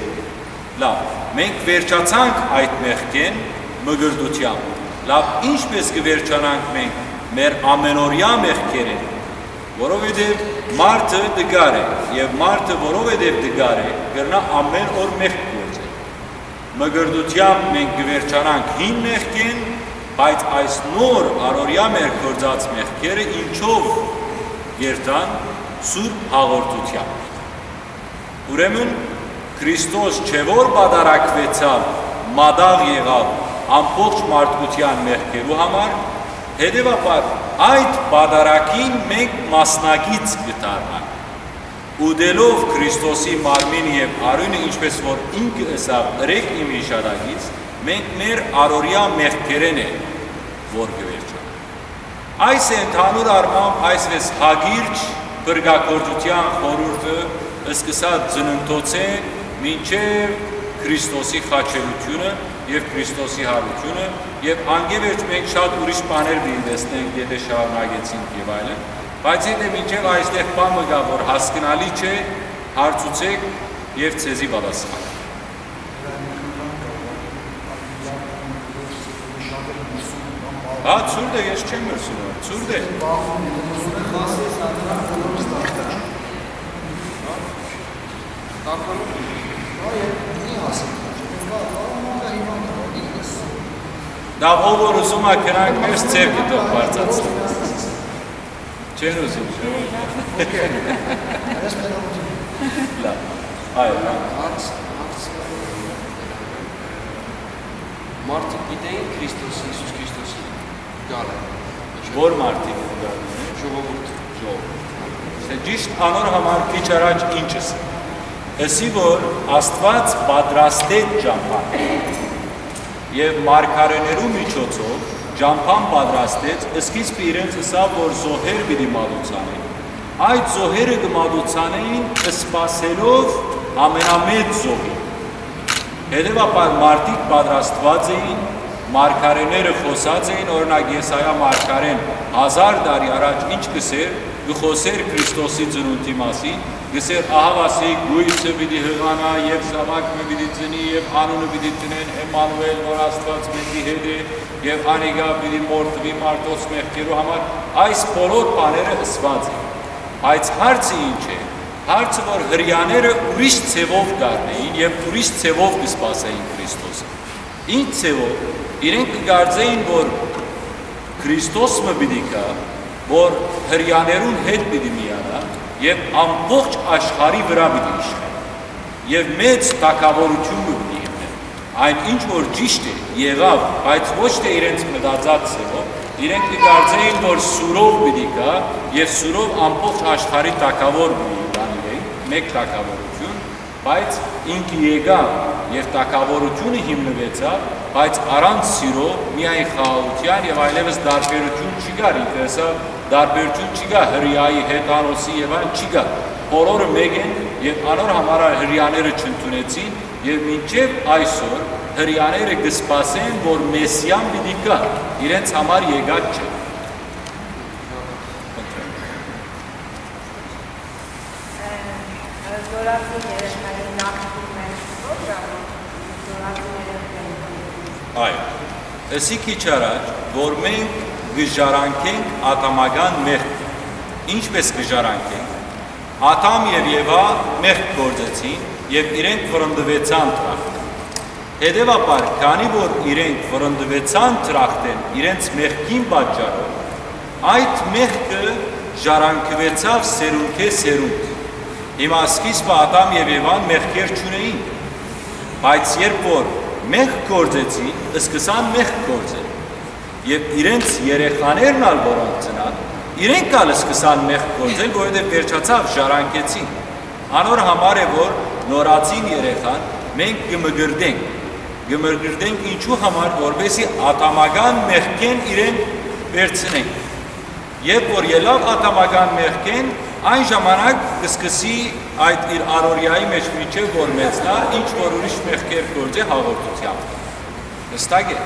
Լավ, մենք վերջացանք այդ մեղքէն մկրտութեամբ։ Լավ, ինչպէս կը վերջանանք մենք մեր ամենօրեայ մեղքերէն, որովհետեւ մարդը տկար է, եւ մարդը, որովհետեւ տկար է, կրնայ ամեն օր մեղք գործել։ Մկրտութեամբ մենք կը վերջանանք հին մեղքէն, բայց այս նոր առօրեայ մեր գործած մեղքերը ինչո՞վ կ'երթան, սուրբ հաղորդութեամբ։ Ուրեմն Քրիստոս չէ՞ որ պատարագուեցաւ, մատաղ եղաւ ամբողջ մարդկութեան մեղքերու համար, հետեւաբար այդ պատարագին մենք մասնակից կը դառնանք, ուտելով Քրիստոսի մարմինը եւ արիւնը, ինչպէս որ ինքը ըսաւ. «Ըրէք իմ յիշատակիս», մենք մեր առօրեայ մեղքերէն է որ կը վերջանանք։ Այս է ընդհանուր առմամբ այսպէս հակիրճ փրկագործութեան խորհուրդը, սկսած ծննդոցէն մինչեւ Քրիստոսի խաչելութիւնը եւ Քրիստոսի յարութիւնը, եւ անկէ վերջ մենք շատ ուրիշ բաներ պիտի տեսնենք, եթէ շարունակեցինք եւ այլն, բայց եթէ մինչեւ այստեղ բան մը կայ, որ հասկնալի չէ, հարցուցէք եւ ձեզի պատասխան։ Հա, ցուրտ է, ես չեմ մրցում, ցուրտ է։ Դա ով որ ուզում ա, գնանք մեզ ձեռքը թող բարձրացնի։ Չեն ուզում։ Լավ։ Այո, հա։ Հարց, հարց, մարդիկ գիտեին Քրիստոսի, Յիսուս Քրիստոսի գալը։ Ո՞ր մարդիկ գալին։ Ժողովուրդ։ Ժողովուրդ։ Դե ճիշտ անոր համար քիչ առաջ ինչ ըսի։ Ըսի, որ Աստուած պատրաստեց ճամբան։ Եւ մարգարեներու միջոցով ճամբան պատրաստեց, սկիզբը իրենց ըսաւ, որ զոհեր պիտի մատուցանեն։ Այդ զոհերը կը մատուցանեին սպասելով ամենամեծ զոհին։ Հետեւաբար մարդիկ պատրաստուած էին, մարգարեները խօսած էին, օրինակ, Եսայա մարգարեն հազար տարի առաջ ինչ կ'ըսէր, կը խօսէր Քրիստոսի ծնունդի մասին, կ'ըսէր. «Ահա, ասի, կոյսը պիտի յղանայ եւ զաւակ մը պիտի ծնի եւ անունը պիտի դնեն Էմմանուէլ, որ Աստուած մեզի հետ է, եւ անիկա պիտի մորթուի մարդոց մեղքերու համար»։ Այս բոլոր բաները ըսուած են, բայց հարցը ինչ է։ Հարցը, որ հրեաները ուրիշ ձեւով կ'առնէին եւ ուրիշ ձեւով կը սպասէին Քրիստոսը։ Ինչ ձեւով։ Իրենք կը կարծէին, որ Քրիստոս մը պիտի գայ, որ Հրեաներուն հետ պիտի միանայ եւ ամբողջ աշխարհի վրայ պիտի իշխէ եւ մեծ թագաւորութիւն մը պիտի հիմնէ։ Այն ինչ որ ճիշդ է, եղաւ, բայց ոչ թէ իրենց մտածած ձեւով, իրենք կը կարծէին, որ սուրով պիտի գայ եւ սուրով ամբողջ աշխարհի թագաւոր պիտի ըլլան իրենք, մէկ թագաւորութիւն, բայց ինքը եկաւ եւ թագաւորութիւնը հիմնուեցաւ, բայց առանց սիրո, միայն խաղաղութեան, եւ այլեւս տարբերութիւն չի գար, ինքը ըսաւ, տարբերութիւն չի գա Հրեայի հետ, անոնցի եւ այլն չի գա, բոլորը մէկ են, եւ անոր համար ալ Հրեաները չընդունեցին, եւ մինչեւ այսօր Հրեաները կը սպասեն, որ Մեսիան պիտի գայ, իրենց համար եկած չէ։ Զորացի երեխային նախկին մեղքով, զորացի երեխային։ Այո, ըսի քիչ առաջ, որ մենք կը ժառանգենք ատամական մեղքը։ Ինչպէս կը ժառանգենք։ Ադամ եւ Եվա մեղք գործեցին եւ իրենք վռնդուեցան դրախտէն։ Հետեւաբար, քանի որ իրենք վռնդուեցան դրախտէն իրենց մեղքին պատճառով, այդ մեղքը ժառանգուեցաւ սերունդէ սերունդ։ Հիմա սկիզբը Ադամ եւ Եվան մեղքեր չունէին, բայց երբ որ մեղք գործեցին, սկսան մեղք գործել։ Եւ իրենց երեխաներն ալ, որոնք ծնան, իրենք ալ սկսան մեղք գործել, որովհետեւ վերջացաւ, ժառանգեցին։ Անոր համար է, որ նորածին երեխան մենք կը մկրտենք։ Կը մկրտենք ինչու համար, որպեսզի ատամական մեղքէն իրեն վերցնենք։ Երբ որ ելաւ ատամական մեղքէն, այն ժամանակ կը սկսի այդ իր առօրեայի մեջ, մինչեւ որ մեծնայ, ինչ որ ուրիշ մեղքեր գործէ հաղորդութեամբ։ Հստակ է։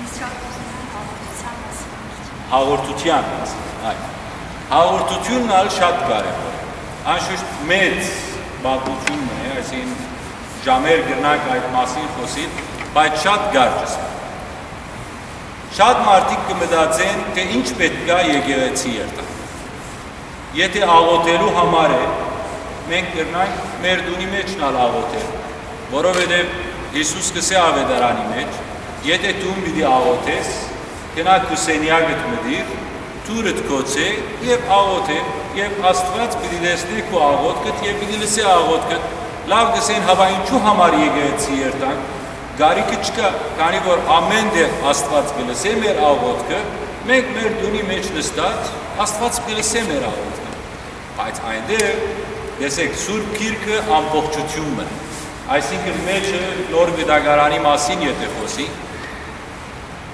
Ես շատ կուզենամ հաղորդության մասին։ Հաղորդության մասին, այո։ Հաղորդությունն ալ շատ կարևոր է։ Անշուշտ մեծ պատմություն մը է, այսինքն ժամեր կրնանք այդ մասին խօսիլ, բայց շատ կարճ է։ Շատ մարդիկ կը մտածեն, թէ ինչ պէտք է եկեղեցի երթանք։ Եթէ աղոթելու համար է, մենք կրնանք մեր տունի մէջն ալ աղոթել, որովհետեւ Յիսուս կ'ըսէ աւետարանի մէջ, եթէ դուն պիտի աղոթես, գնա քու սենեակդ մտիր, դուռդ գոցէ եւ աղոթէ, եւ Աստուած պիտի տեսնէ քու աղոթքդ եւ պիտի լսէ աղոթքդ։ Լաւ կ'ըսեն, հապա ինչու համար եկեղեցի երթանք, կարիքը չկայ, քանի որ ամէն տեղ Աստուած կը լսէ մեր աղոթքը, մենք մեր տունի մէջ նստած, Աստուած կը լսէ մեր աղոթքը։ Բայց այնտեղ, տեսեք, Սուրբ Գիրքը ամբողջություն մը, այսինքն մեջը նոր գտակարանի մասին եթէ խօսի,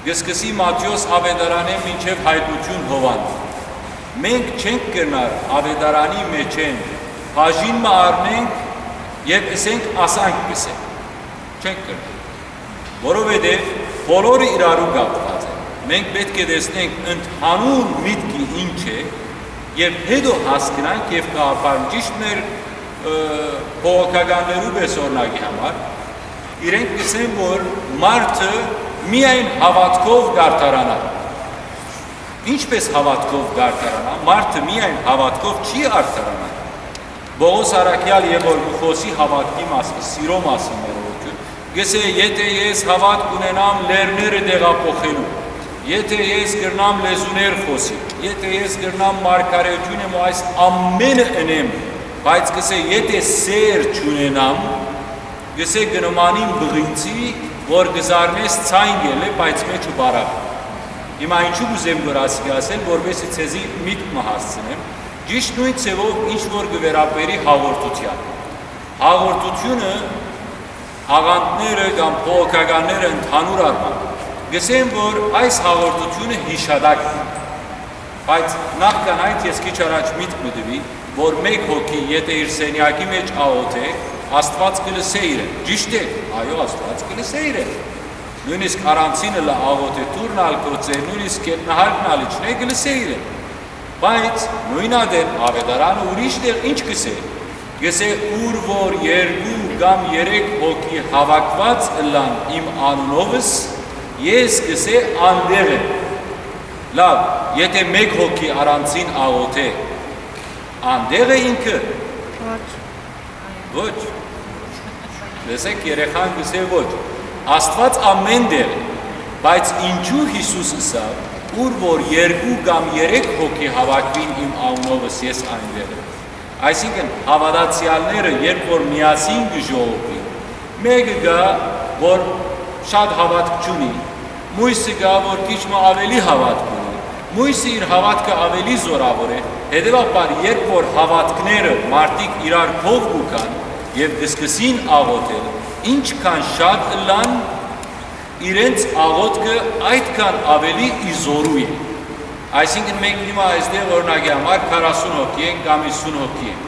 կը սկսի Մատթէոս աւետարանէն մինչեւ Հայտնություն Յովհան։ Մենք չենք կրնար աւետարանի մէջէն բաժին մը առնենք եւ ըսենք, ասանք կ'ըսենք։ Չենք կրնար, որովհետեւ բոլորը իրարու կապուած են։ Մենք պէտք է տեսնենք ընդհանուր միտքը ինչ է եւ հետո հասկնանք եւ կ'ապարենք ճիշդ մեր, ը, բողոքականներու պէս օրինակի համար։ Իրենք կ'ըսեն, որ մարդը միայն հաւատքով կ'արդարանայ։ Ինչպէս հաւատքով կ'արդարանայ, մարդը միայն հաւատքով չի արդարանայ։ Պողոս առաքեալ եւ որ կը խօսի հաւատքի մասին, սիրո մասին, ներողություն, կ'ըսէ, եթէ ես հաւատք ունենամ լեռները տեղափոխելու, եթէ ես կրնամ լեզուներ խօսիլ, եթէ ես կրնամ մարգարէություն եմ ու այս ամէնը ընեմ, բայց կ'ըսէ, եթէ սեր չունենամ, կ'ըսէ, կը նմանիմ բղինցի, որ կը զարնես, ցայ ելլէ, բայց մէջը պարապ։ Հիմա ինչու կ'ուզեմ որ ասիկա ասեմ, որպեսզի ձեզի միտք մը հասցնեմ, ճիշդ նոյն ձեւով ինչ որ կը վերաբերի հաղորդութեան։ Հաղորդությունը, աղանդները կամ բողոքականները ընդհանուր առմամբ, կ'ըսեն, որ այս հաղորդությունը յիշատակն է։ Բայց նախքան այդ ես քիչ առաջ միտք մը տուի, որ մէկ հոգի, եթէ իր սենեակի մէջ աղօթէ, Աստուած կը լսէ իրեն։ Ճիշդ է, այո, Աստուած կը լսէ իրեն։ Նոյնիսկ առանցին ըլլայ աղօթէ, դուռն ալ գոցէ, նոյնիսկ գետնահարկն ալ իջնէ, կը լսէ իրեն։ Բայց նոյն ատեն աւետարանը ուրիշ տեղ ինչ կ'ըսէ։ Կ'ըսէ, ուր որ երկու կամ երեք հոգի հաւաքուած ըլլան իմ անունովս, ես, կ'ըսէ, անտեղ եմ։ Լաւ, եթէ մէկ հոգի առանցին աղօթէ, անտեղ է ինքը։ Ոչ։ Ոչ։ Տեսեք, երեխան կ'ըսէ ոչ։ Աստուած ամէն տեղ է։ Բայց ինչու Յիսուս ըսաւ. «Ուր որ երկու կամ երեք հոգի հաւաքուին իմ անունովս, ես այնտեղ եմ»։ Այսինքն, հաւատացեալները, երբ որ միասին կը ժողովուին, մէկը կայ, որ շատ հաւատք չունի, մոյսը կայ, որ քիչ մը աւելի հաւատք ունի, մոյսը իր հաւատքը աւելի զօրաւոր է, հետեւաբար, երբ որ հաւատքները մարդիկ իրար քով կու գան եւ կը սկսին աղօթել, ինչքան շատ ըլլան, իրենց աղօթքը այդքան աւելի ի զօրու է։ Այսինքն, մենք հիմա այստեղ, օրինակի համար, քառասուն հոգի ենք կամ հիսուն հոգի ենք։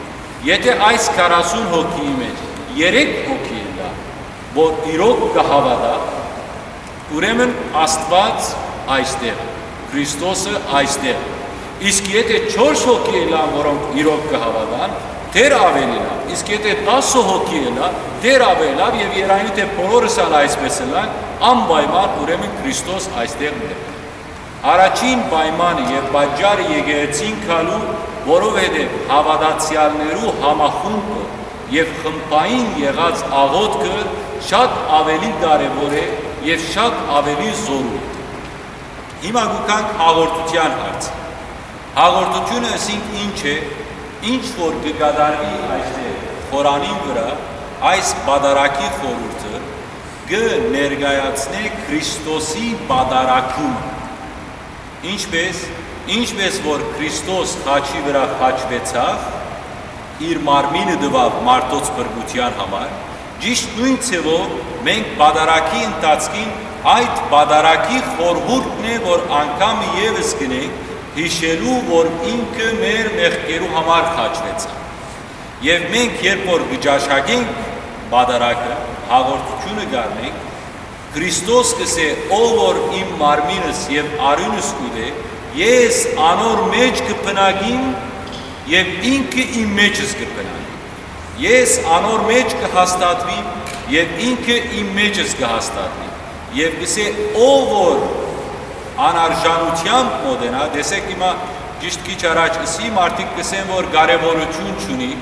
Եթէ այս քառասուն հոգիի մէջ երեք հոգի ըլլայ, որ իրոք կը հաւատայ, ուրեմն Աստուած այստեղ, Քրիստոսը այստեղ։ Իսկ եթէ չորս հոգի ըլլան, որոնք իրոք կը հաւատան, դեռ աւելի լաւ, իսկ եթէ տասը հոգի ըլլայ, դեռ աւելի լաւ, եւ երանի թէ բոլորս ալ այսպես ըլլանք, անպայման, ուրեմն, Քրիստոս այստեղ մէկն է։ Առաջին պայմանը եւ պատճառը եկեղեցին գալու, որովհետեւ հաւատացեալներու համախումբը եւ խմբային եղած աղօթքը շատ աւելի կարեւոր է եւ շատ աւելի զօրու է։ Հիմա կու գանք հաղորդութեան հարցը։ Հաղորդութիւնը ըսինք ինչ է, ինչ որ կը կատարուի այստեղ խորանին վրայ, այս պատարագի խորհուրդը կը ներկայացնէ Քրիստոսի պատարագումը։ Ինչպես, ինչպես որ Քրիստոս խաչի վրայ խաչուեցաւ, իր մարմինը տուաւ մարդոց փրկութեան համար, ճիշդ նոյն ձեւով մենք պատարագի ընթացքին այդ պատարագի խորհուրդն է, որ անգամ ևս կ'ընենք, յիշելու, որ ինքը մեր մեղքերու համար խաչուեցաւ։ Եւ մենք, երբ որ կը ճաշակենք պատարագը, հաղորդութիւնը կ'առնենք, Քրիստոս կ'ըսէ. «Ով որ իմ մարմինս եւ արիւնս կ'ուտէ, ես անոր մէջ կը բնակիմ եւ ինքը իմ մէջս կը բնակի։ Ես անոր մէջ կը հաստատվիմ եւ ինքը իմ մէջս կը հաստատուի»։ Եւ կ'ըսէ. «Ով որ անարժանութեամբ մօտենայ», տեսէք, հիմա ճիշդ քիչ առաջ ըսի, մարդիկ կ'ըսեն, որ կարեւորութիւն չունի,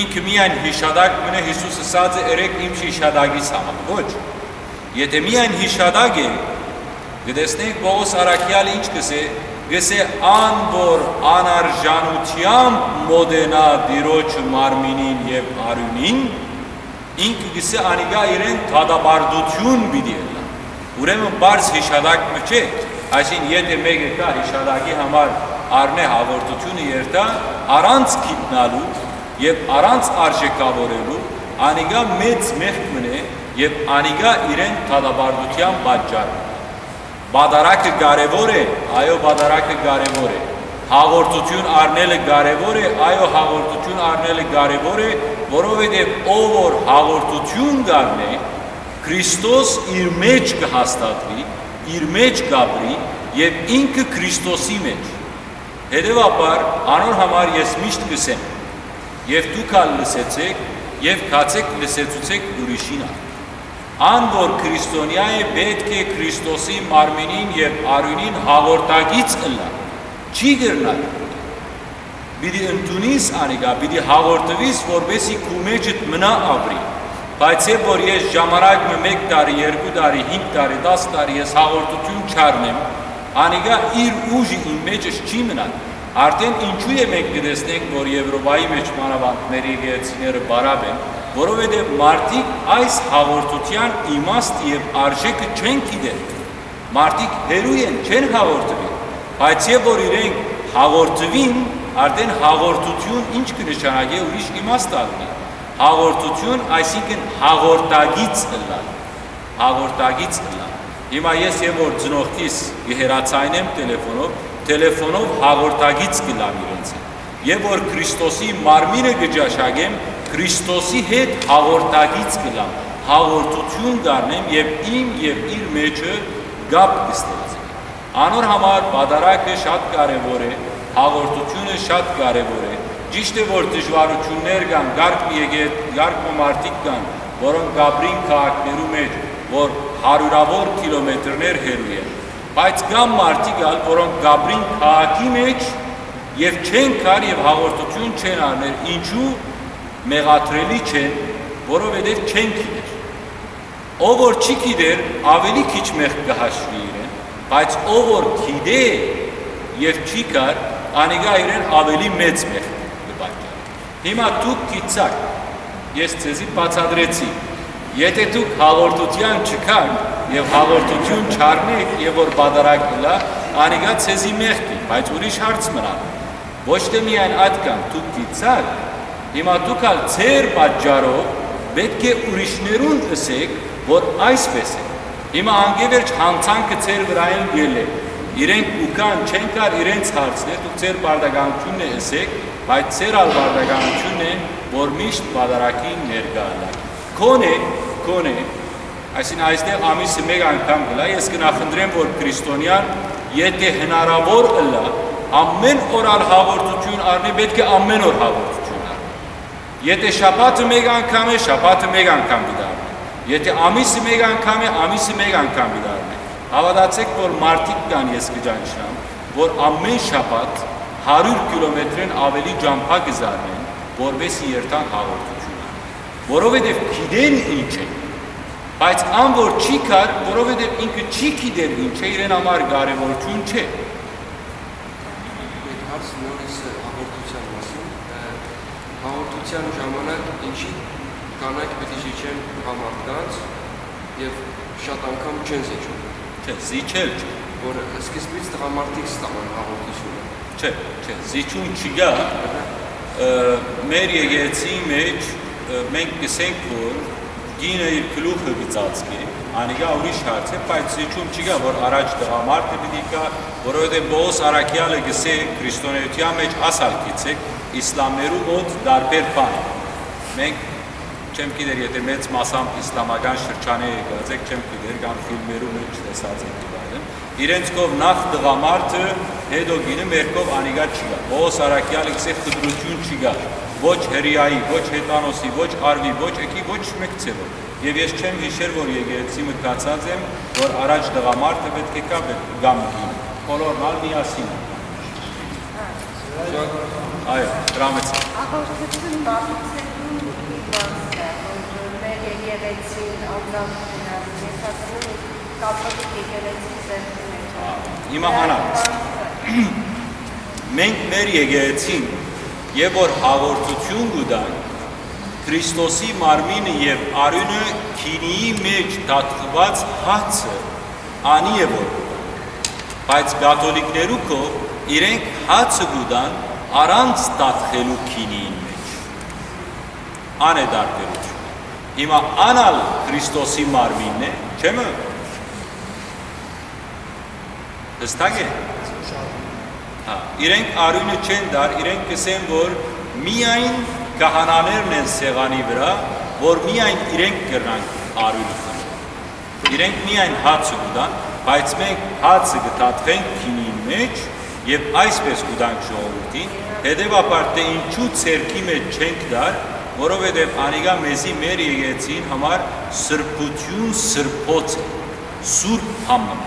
ինքը միայն յիշատակ մնայ, Յիսուս ըսած է. «Երեք իմ յիշատակիս համար»։ Ոչ։ Եթէ միայն յիշատակ է, կը տեսնենք Պողոս առաքեալ ինչ կ'ըսէ, կ'ըսէ. «Ան որ անարժանութեամբ մօտենայ Տիրոջը մարմինին եւ արիւնին, ինքը կ'ըսէ, անիկա իրեն դատապարտութիւն պիտի ըլլայ»։ Ուրեմն պարզ յիշատակ մը չէ, այսինքն, եթէ մէկը կայ յիշատակի համար առնէ հաղորդութիւնը երթայ, առանց գիտնալու եւ առանց արժէքաւորելու, անիկա մեծ մեղք մնայ եւ անիկա իրեն դատապարտութեան պատճառ մնայ։ Պատարագը կարեւոր է, այո, պատարագը կարեւոր է։ Հաղորդութիւն առնելը կարեւոր է, այո, հաղորդութիւն առնելը կարեւոր է, որովհետեւ ով որ հաղորդութիւն կ'առնէ, Քրիստոս իր մէջ կը հաստատուի, իր մէջ կ'ապրի եւ ինքը Քրիստոսի մէջ։ Հետեւաբար, անոր համար ես միշտ կ'ըսեմ. «Եւ դուք ալ լսեցէք, եւ գացէք լսեցուցէք ուրիշին ալ»։ Ան որ քրիստոնեայ է, պէտք է Քրիստոսի մարմինին եւ արիւնին հաղորդակից ըլլայ։ Չի կրնար։ Պիտի ընդունիս անիկա, պիտի հաղորդուիս, որպէսզի քու մէջդ մնայ ապրի։ Բայց երբ որ ես ժամանակ մը, մէկ տարի, երկու տարի, հինգ տարի, տաս տարի ես հաղորդութիւն չառնեմ, անիկա իր ուժը իմ մէջս չի մնար։ Արդեն ինչու է մենք կը տեսնենք, որ Եվրոպայի մէջ մանաւանդ մեր եկեղեցիները բարաւ են, որովհետեւ մարդիկ այս հաղորդութեան իմաստը եւ արժէքը չեն գիտեր։ Մարդիկ հեռու են, չեն հաղորդուի, բայց երբ որ իրենք հաղորդուին, արդեն հաղորդութիւն ինչ կը նշանակէ, ուրիշ իմաստ ալ ունի։ Հաղորդութիւն, այսինքն, հաղորդակից ըլլալ, հաղորդակից ըլլալ։ Հիմա ես, երբ որ ծնողքիս կը հեռացայնեմ տելեֆոնով, տելեֆոնով հաղորդակից կ'ըլլամ իրենց հետ։ Երբ որ Քրիստոսի մարմինը կը ճաշակեմ, Քրիստոսի հետ հաղորդակից կ'ըլլամ, հաղորդութիւն կ'առնեմ եւ իմ եւ իր մէջը կապ կը ստեղծեմ։ Անոր համար պատարագը շատ կարեւոր է, հաղորդութիւնը շատ կարեւոր է։ Ճիշդ է, որ դժուարութիւններ կան, կարգ մը եկե-, կարգ մը մարդիկ կան, որոնք կ'ապրին քաղաքներու մէջ, որ հարիւրաւոր կիլոմետրներ հեռու են, բայց կան մարդիկ ալ, որոնք կ'ապրին քաղաքի մէջ եւ չեն գար եւ հաղորդութիւն չեն առներ, ինչու մեղադրելի չեն, որովհետեւ չեն գիտեր։ Ով որ չի գիտեր, աւելի քիչ մեղք կը հաշուի իրեն, Բայց ով որ գիտէ եւ չի գար, անիկա իրեն աւելի մեծ մեղք կը պատճառէ։ Հիմա դուք գիտցաք, ես ձեզի բացատրեցի, եթէ դուք հաղորդութեան չգաք եւ հաղորդութիւն չառնէք եւ որ պատարագ ըլլայ, անիկա ձեզի մեղք է, բայց ուրիշ հարց մնայ։ Ոչ թէ միայն ատկան դուք գիտցաք, հիմա դուք ալ ձեր պատճառով պէտք է ուրիշներուն ըսէք, որ այսպէս է։ Հիմա անկէ վերջ յանցանքը ձեր վրայէն կ'ելլէ։ Իրենք կու գան, չեն գար, իրենց հարցն է, դուք ձեր պարտականութիւնն է ըսէք, բայց ձեր ալ պարտականութիւնն է, որ միշտ պատարագին ներկայ ըլլաք։ Քոնէ, քոնէ, այսինքն այստեղ ամիսը մէկ անգամ կ'ըլլայ, ես կը նախընտրեմ, որ քրիստոնեան, եթէ հնարաւոր ըլլայ, ամէն օր ալ հաղորդութիւն առնէ, պէտք է ամէն օր հաղորդութիւն առնէ։ Եթէ շաբաթը մէկ անգամ է, շաբաթը մէկ անգամ պիտի առնէ։ Եթէ ամիսը մէկ անգամ է, ամիսը մէկ անգամ պիտի առնէ։ Հաւատացէք, որ մարդիկ կան, ես կը ճանչնամ, որ ամէն շաբաթ հարիւր կիլոմետրէն աւելի ճամբայ կը զարնեն, որպէս զի երթան հաղորդութիւնը, որովհետեւ գիտեն ինչ է, բայց ան որ չի գար, որովհետեւ ինքը չի գիտեր ինչ է, իրեն համար կարեւոր չուն չէ։ Այդ հարցը նորից հաղորդության մասին, ը, հաղորդության ժամանակ ինչի կանայք պիտի զիջեն տղամարդկանց եւ շատ անգամ չեն զիջում։ Չէ, զիջել չէ։ Որ սկզբից տղամարդիկ ստանան հաղորդությունը։ Չէ, չէ, զիջում չկայ, ը, մեր եկեղեցի մէջ, ը, մենք կ'ըսենք, որ կինը իր գլուխը կը ծածկէ, անիկա ուրիշ հարց է, բայց զիջում չկայ, որ առաջ տղամարդը պիտի գայ, որովհետեւ Պողոս առաքեալը կ'ըսէ քրիստոնէութեան մէջ ասալ գիցեք, իսլամներու մոտ տարբեր բան է։ Մենք, չեմ գիտեր, եթէ մեծ մասամբ իսլամական շրջանէ եկած եք, չեմ գիտեր, կամ ֆիլմերու մէջ տեսած եք եւ այլն, իրենց քով նախ տղամարդը, հետո կինը, մեր քով անիկա չի գայ։ Պողոս առաքեալը կ'ըսէ, խտրութիւն չի գայ, ոչ հրեայի, ոչ հեթանոսի, ոչ արուի, ոչ էգի, ոչ մէկ ձեւով։ Եւ ես չեմ յիշեր, որ եկեղեցի մը գացած եմ, որ առաջ տղամարդը պէտք է գայ, պէ-, կամ կինը։ Բոլորն ալ միասին։ Այո, դրամից։ Հաղորդություն մատուցելուն իմաստը, որ մեր եկեղեցին անձամբ ունենալ, ես ասում եմ, կաթողիկ եկեղեցին ձեռքին է։ Ա, հիմա անա, մենք մեր եկեղեցին, եւ որ հաղորդություն կու տանք, Քրիստոսի մարմինը եւ արիւնը գինիի մէջ թաթխուած հացը անի է որ կու տան, բայց կաթոլիկներու քով իրենք հացը կու տան առանց թաթխելու գինիին մէջ։ Ան է տարբերությունը։ Հիմա ան ալ Քրիստոսի մարմինն է, չէ՞ մը։ Հստակ է։ Հա, իրենք արիւնը չեն տար, իրենք կ'ըսեն, որ միայն քահանաներն են սեղանի վրայ, որ միայն իրենք կրնան արիւնը խմել։ Իրենք միայն հացը կու տան, բայց մենք հացը կը թաթխենք գինին մէջ եւ այսպես կու տանք ժողովուրդին, հետեւաբար թէ ինչու ձեռքի մէջ չենք տար, որովհետեւ անիկա մեզի մեր եկեղեցին համար սրբութիւն սրբոց է, սուրբ բան մը։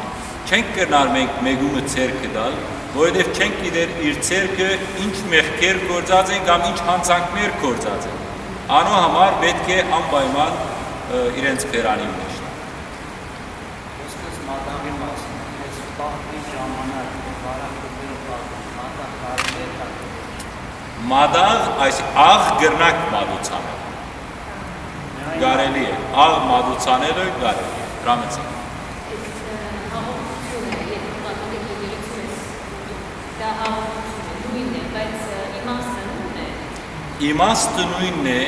Չենք կրնար մենք մէկումը ձեռքը տալ, որովհետեւ չենք գիտեր իր ձեռքը ինչ մեղքեր գործած են կամ ինչ յանցանքներ գործած են։ Անոր համար պէտք է անպայման, ը, իրենց բերանին մէջ տան։ Ոսկս մատաղի մասին, ես պահպի ժամանակ, բարակ կտին պահպան, մատաղ կարելի է տալ։ Մատաղ, այս աղ կրնակ մատուցան։ Կարելի է, աղ մատուցանելը կարելի է, դրամից է։ Այդ, ը, հաղորդությունը, երբ կաթողիկ եկեղեցու ես ուտում, դա հաղորդություն է, նույնն է, բայց, ը, իմաստը նույնն է։ Իմաստը նույնն է,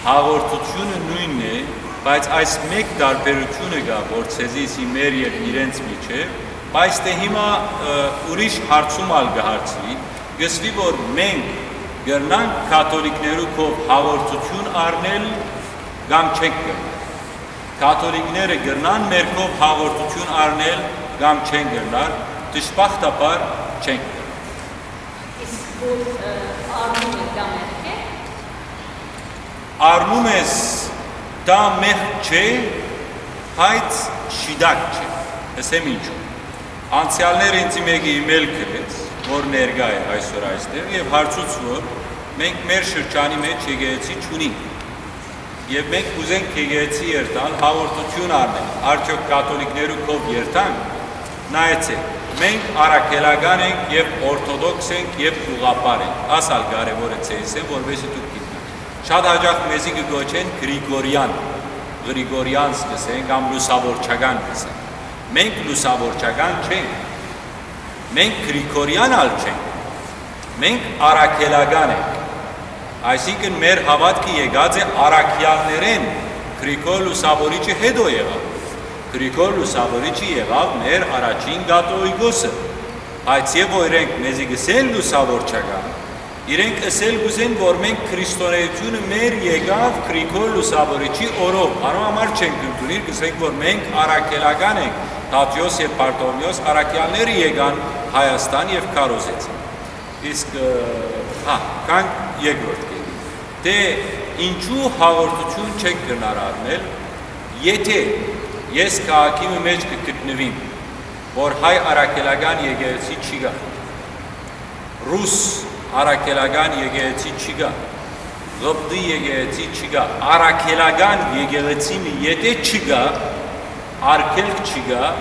հաղորդությունը նույնն է, բայց այս մէկ տարբերությունը կա, որ ձեզի իսի մեր եւ իրենց միջեւ, բայց դե հիմա, ը, ուրիշ հարցում ալ կը հարցուի, կ'ըսուի, որ մենք կրնանք կաթոլիկներու քով հաղորդություն առնել կամ չենք կրնար։ Կաթոլիկները կրնան մեր քով հաղորդություն առնել կամ չեն կրնար, դժբախտաբար չենք կրնար։ Իսկ որ, ը, առնում եք դա մեղք է։ Առնում ես, դա մեղք չէ, բայց շիտակ չէ։ Ասեմ ինչու։ Անցեալներ ինձի մէկը email գրեց, որ ներկայ է այսօր այստեղ, եւ հարցուց, որ մենք մեր շրջանի մէջ եկեղեցի չունենք, եւ մենք կ'ուզենք եկեղեցի երթալ, հաղորդություն առնել, արդեօք կաթոլիկներու քով երթանք։ Նայեցէք, մենք առաքելական ենք եւ օրթոդոքս ենք եւ ուղղափառ ենք։ Ասալ կարեւոր է ցեզի, որպեսզի դուք գիտեք։ Շատ հաճախ մեզի կը կոչեն Գրիգորյան, Գրիգորյանս կ'ըսեն կամ լուսավորչական կ'ըսեն։ Մենք լուսավորչական չենք։ Մենք Գրիգորյան ալ չենք։ Մենք առաքելական ենք։ Այսինքն մեր հաւատքը եկած է առաքեալներէն, Գրիգոր Լուսավորիչը հետո եղաւ։ Գրիգոր Լուսավորիչը եղաւ մեր առաջին կաթողիկոսը, բայց եւ որ իրենք մեզի կ'ըսեն լուսավորչական, իրենք ըսել կ'ուզեն, որ մենք քրիստոնէութիւնը մեր եկաւ Գրիգոր Լուսավորիչի օրով, անոր համար չենք ընդունիր, կ'ըսենք, որ մենք առաքելական ենք, Թադէոս եւ Բարթոլմէոս առաքեալները եկան Հայաստան եւ քարոզեցին։ Իսկ, ը, հա, գանք երկրորդ կետին։ Թէ ինչու հաղորդութիւն չենք կրնար առնել, եթէ ես քաղաքի մը մէջ կը գտնուիմ, որ հայ առաքելական եկեղեցի չի գա, ռուս առաքելական եկեղեցի չի գա, Ղպտի եկեղեցի չի գա, առաքելական եկեղեցի մը եթէ չի գա, արգելք չի գա,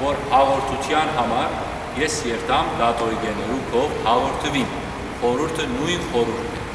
որ հաղորդութեան համար ես երթամ կաթողիկեներու քով հաղորդուիմ, խորհուրդը նոյն խորհուրդն է։